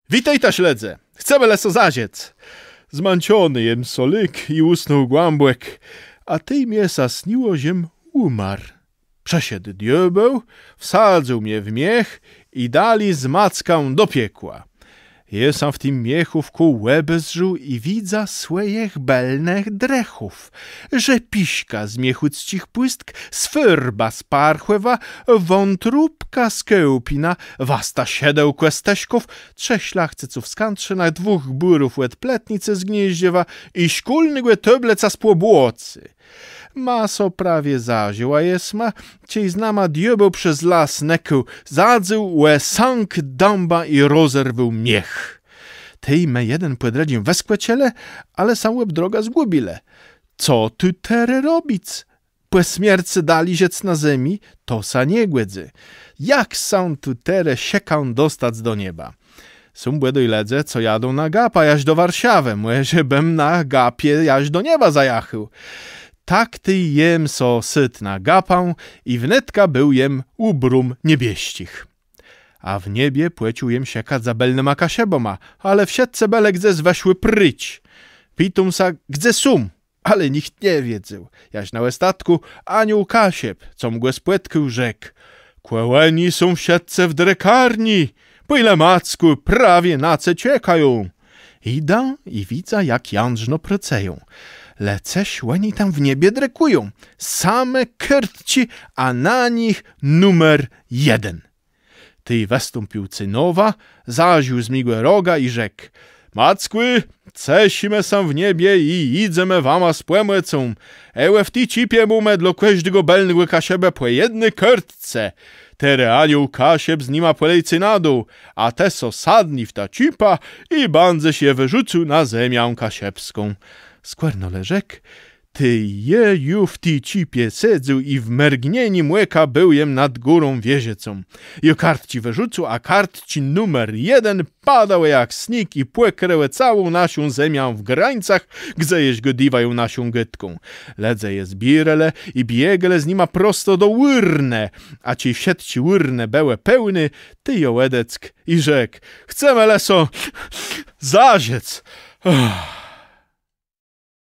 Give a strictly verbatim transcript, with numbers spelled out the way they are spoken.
Witôjtaż, lëdze! Chcemë le so zażëc. Zmãczony jem so légł i ùsnął głãbòk, a tej mie sã sniło, żem ùmarł. Przëszedł diôbéł, wsadzył mie w miech i dali z Mackã do piekła. Jem sã w tim miechù wkół òbezdrzôł i widzã swòjich bëlnëch drëchów: Rzepiszka z Miechùcczich Pùstk, Swôrba z Parchòwa, Wątróbka z Kôłpina, Wasta Sëdełkò z Tëszków, trzech szlachcëców z Kãtrzëna, dwóch gbùrów òd Pletnicë z Gnieżdżewa i szkólnégò Tôblëca z Pòbłocy. Ma so prawie zażëła jesma, czej z nama diôbéł przez las nëkôł, zadzôł ò sãk dãba i rozerwôł miech. Tej më jeden pò drëdżim wëskòczëlë, ale sã òb drogã zgùbilë. Co tu terô robic? Pò smiercë dali żëc na zemi, to sã nie gòdzy. Jak sã tu terô szëkã dostac do nieba? Są bòdôj lëdze, co jadą na gapã jaż do Warszawë, mòże bëm na gapie jaż do nieba zajachôł. Tak tej jem so sôdł na gapã i wnetka béł jem ù bróm niebiesczich. A w niebie pòczął jem szëkac za bëlnyma Kaszëbama, ale wszëtcë bëlë gdzes wëszłi précz. Pitóm sã, gdze są, ale nicht nie wiedzôł. Jaż na òstatkù aniół Kaszëb, com gò spòtkôł, rzekł: Kò òni są wszëtcë w drëkarni, pòj le, Mackù, prawie na ce czekają. Jidã i widzã, jak jãdrzno prôcëją. Le cëż òni tam w niebie drëkùją? Same kôrtczi, a na nich numer jeden. Tej wëstąpił Cynowa, zażił z mégò roga i rzekł: Mackù, ceszimë sã w niebie i jidzemë wama z pòmòcą. Ë w ti czipie mómë dlô kòżdégò bëlnégò Kaszëbë pò jedny kôrtce. Terô aniół Kaszëb z nima pòlecy na dół, a të so sadni w tã czipã i bãdzesz je wërzucôł na zemiã kaszëbską. Skòrno le rzekł, tej jô ju w ti czipie sedzôł i w mërgnienim òka béł jem nad górą Wieżëcą. Jô kôrtczi wërzucôł, a kôrtczi numer jeden padałë jak sniég i pòkrëłë całą naszą zemiã w grańcach, gdze jesz gôdiwają naszą gôdką. Lëdze je zbiérelë i biegelë z nima prosto do ùrnë, a czej wszëtczé ùrnë bëłë pełné, tej jô òdeckł i rzekł: Chcemë le so zażëc.